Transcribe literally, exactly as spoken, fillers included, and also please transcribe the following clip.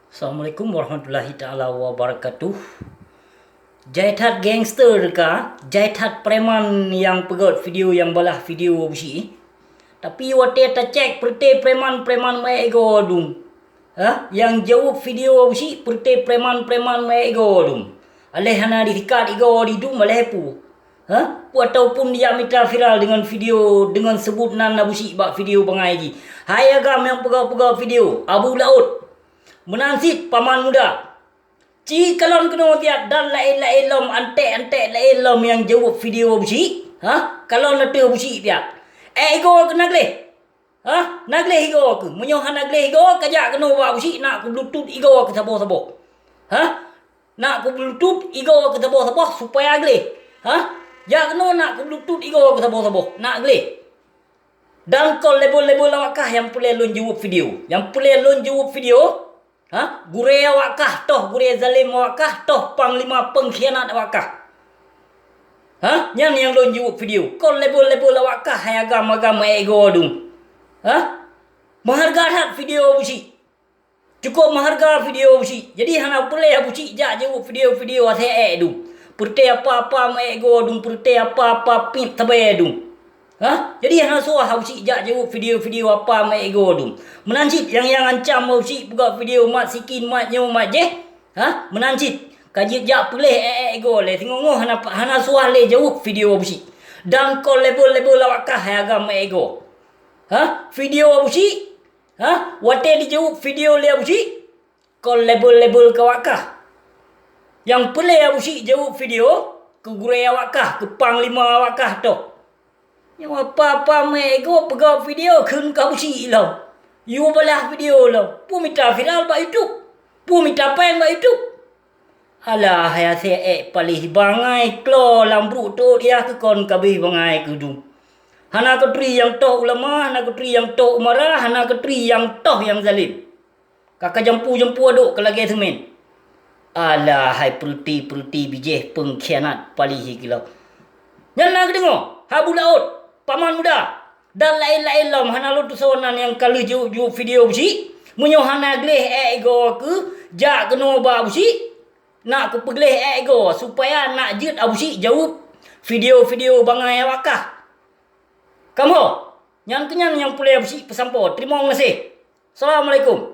Assalamualaikum warahmatullahi taala wabarakatuh. Jai that gangster ka, jai that preman nyang peugöt video, nyang balaih video Abusyik. Tapi watèe tacèk peureté preman-preman meu'èk igoe dum. Ha? Nyang jaweueb video Abusyik peureté preman-preman meu'èk igoe dum. Aléh hana disikat igoe di dum aléh peue? Ha? Peue ataupun jijak mita viral deungon video, deungon seubut nan Abusyik bak video bangai jih. Hai agam nyang peugah-peugah video, Abu Laôt. Meunan cit paman muda. Ci kalon keunoe siat dan laén-laén lom, anték-anték laén lom nyang jaweueb video Abusyik. Ha? Kalon ateueh Abusyik siat. Èk igoe keuh na gleh. Ha? Na gleh igoe keuh. Meunyoe hana gleh igoe, kajak keunoe bak Abusyik, nak kubluetut igoe keuh saboh-saboh. Ha? Nak kubluetut igoe keuh saboh-saboh supaya gleh. Ha? Jak keunoe nak kubluetut igoe keuh saboh-saboh. Nak gleh. Dan kon label-label awak kah nyang peureulèe lôn jaweueb video. Nyang peureulèe lôn jaweueb video, ha? Gurèe awak kah, toh gurèe zalém awak kah, toh panglima peungkhianat awak kah. Ha? Nyan nyang lôn jaweueb video. Kon label-label awak kah hai agam-agam meu'èk igoe dum. Ha? Meuhareuga that video Abusyik. Cukôp meuhareuga video Abusyik. Jadi hana peureulèe Abusyik jak jaweueb video-video asèe èk dum. Peureté apa-apa meu'èk igoe dum, peureté apa-apa piep sabé dum. Ha? Jadi hana suah Abusyik jak jaweueb video-video apa meu'èk igoe dum. Meunan cit nyang-nyang ancam Abusyik peugah video mat sikin, mat nyoe, mat jéh. Ha? Meunan cit ka jeuet jak peureulèe èk-èk igoe lé, singoh-ngoh hana, hana suah lé jaweueb video Abusyik. Dan kon label-label awak kah hai agam meu'èk igoe. Ha? Video Abusyik Ha? Watèe jijaweueb video lé Abusyik, kon label-label keu awak kah. Nyang peureulèe Abusyik jaweueb video keu gurèe awak kah, keu panglima awak kah toh. Nyoe apa-apa meu'èk igoe peugah video kheun keu Abusyik lom. Yue balaih video lom. Peue mita viral bak YouTube. Peue mita péng bak YouTube. Alah, hai asèe èk paléh bangai klo lam bruek teuôt yah keu kon ka abéh bangai keu dum. Hana kuturi nyang toh ulama, hana kuturi nyang toh umara, hana kuturi nyang toh nyang zalém. Ka ka jampu-jampu aduk keu lagèe seumén. Alah, hai peureulèe-peureulèe bijéh peungkhianat paléh keu lom. Nyan na geudeungoe, Abu Laôt, paman muda. Dan laén-laén lom hana lôn tusoe nan nyang ka lheueh jaweueb-jaweueb video Abusyik. Meunyoe hana gleh èk igoe keuh, jak keunoe bak Abusyik, nak kupeugleh èk igoe supaya nak jeuet Abusyik jaweueb video-video bangai awak kah. Kamoe, nyan keuh nyan nyang peureulèe Abusyik peusampoe. Teurimong gaséh. Assalamualaikum.